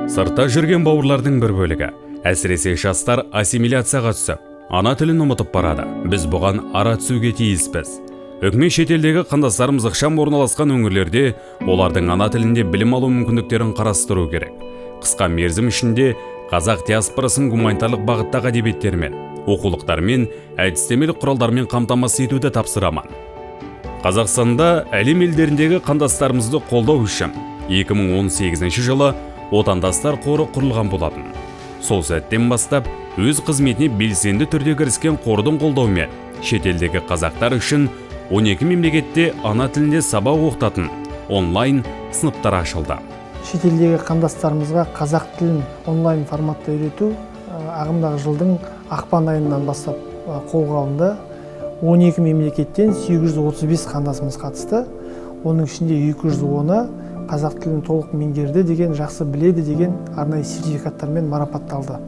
Сыртта жүрген бауырлардың бір бөлігі, әсіресе жастар, ассимиляцияға түсіп, ана тілін ұмытып барады. Біз бұған ара түсуге тиіспіз. Үкімет шетелдегі қандастарымыз ықшам орналасқан өңірлерде олардың ана тілінде білім алу мүмкіндіктерін қарастыру керек. Қысқа мерзім ішінде қазақ диаспорасын гуманитарлық бағыттағы әдебиеттермен, оқулықтармен, әдістемелік құралдармен қамтамасыз етуді тапсырамын. Қазақстанда әлем елдеріндегі қандастарымызды қолдау үшін 2018 жылы Отандастар қоры құрылған болатын. Сол сәттен бастап өз қызметіне белсенді түрде кіріскен қордың қолдауымен шетелдегі қазақтар үшін 12 мемлекетте ана тілінде сабақ оқытатын онлайн сыныптар ашылды. Шетелдегі қандастарымызға қазақ тілін онлайн форматта үйрету ағымдағы жылдың ақпан айынан бастап қолға алынды. 12 мемлекеттен 835 қандасымыз қатысты. Оның ішінде 210-ы қазақ тілін толық меңгерді деген, жақсы біледі деген арнайы сертификаттармен марапатталды.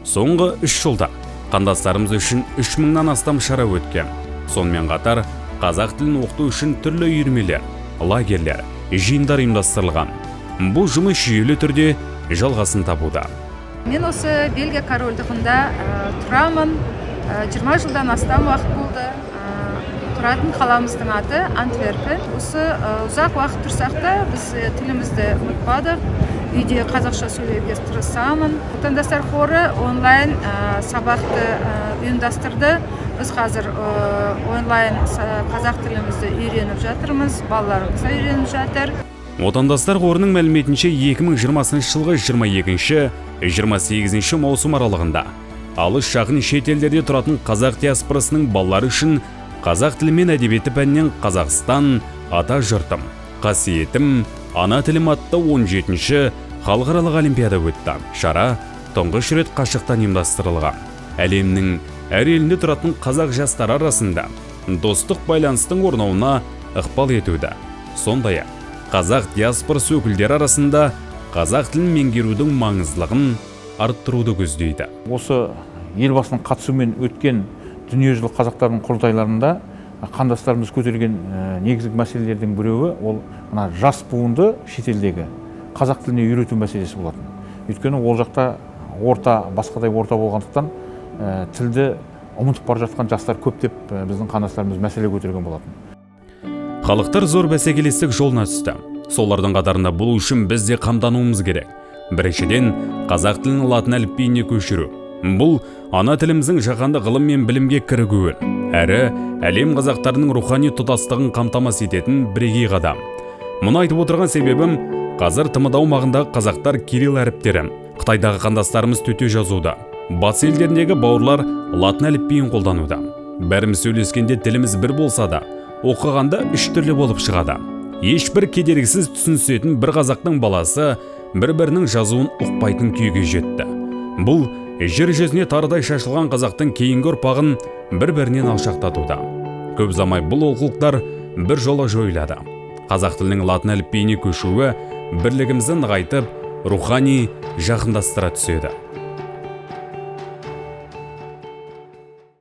Соңғы 3 жылда қандастарымыз үшін 3000-нан астам шара өткен. Сонымен қатар қазақ тілін оқыту үшін түрлі үйірмелер, лагерьлер, жиындар ұйымдастырылған. Бұл жұмыс жүйелі түрде жалғасын табуда. Мен осы Бельгия Корольдығында тұрамын. 20 жылдан астам уақыт болды. Тұратын қаламыздың аты Антверпен. Осы ұзақ уақыт тұрсақ та, біз тілімізді ұмытпадық. Үйде қазақша сөйлеуге тырысамын. Отандастар қоры онлайн сабақты ұйымдастырды. Біз қазір онлайн қазақ тілімізді үйреніп жатырмыз, балаларымыз да үйреніп жатыр. Отандастар қорының мәліметінше, 2020 жылғы 22-28 маусым аралығында алыс жақын шет елдерде тұратын қазақ диаспорасының балалары үшін қазақ тілі мен әдебиеті пәнінен «Қазақстан – ата жұртым, қасиетім ана тілім» атты 17-ші халықаралық олимпиада өтті. Шара тұңғыш рет қашықтан ұйымдастырылған. Әлемнің әр елінде тұратын қазақ жастары арасында достық байланыстың орнауына ықпал етуді, сондай ақ қазақ диаспорасы өкілдері арасында қазақ тілін меңгерудің маңыздылығын арттыруды көздейді. Осы Елбасының қатысуымен өткен дүниежүзілік қазақтардың құрылтайларында қандастарымыз көтерген негізгі мәселелердің біреуі ол мына жас буынды шетелдегі қазақ тіліне үйрету мәселесі болатын. Өйткені ол жақта орта басқадай орта болғандықтан, тілді ұмытып бара жатқан жастар көп деп біздің қандастарымыз мәселе көтерген болатын. Халықтар зор бәсекелестік жолына түсті. Солардың қатарында болу үшін біз де қамдануымыз керек. Біріншіден, қазақ тілін латын әліпбиіне көшіру. Бұл ана тіліміздің жаһандық ғылым мен білімге кірігуін әрі әлем қазақтарының рухани тұтастығын қамтамасыз ететін бірегей қадам. Мұны айтып отырған себебім, қазір ТМД аумағындағы қазақтар кирилл әріптерін, Қытайдағы қандастарымыз төте жазуды, батыс елдеріндегі бауырлар латын әліпбиін қолдануда. Бәріміз сөйлескенде тіліміз бір болса да, оқығанда үш түрлі болып шығады. Ешбір кедергісіз түсінісетін бір қазақтың баласы бір бірінің жазуын ұқпайтын күйге жетті. Бұл жер жүзіне тарыдай шашылған қазақтың кейінгі ұрпағын бір бірінен алшақтатуда. Көп ұзамай бұл олқылықтар бір жола жойылады. Қазақ тілінің латын әліпбиіне көшуі бірлігімізді нығайтып, рухани жақындастыра түседі.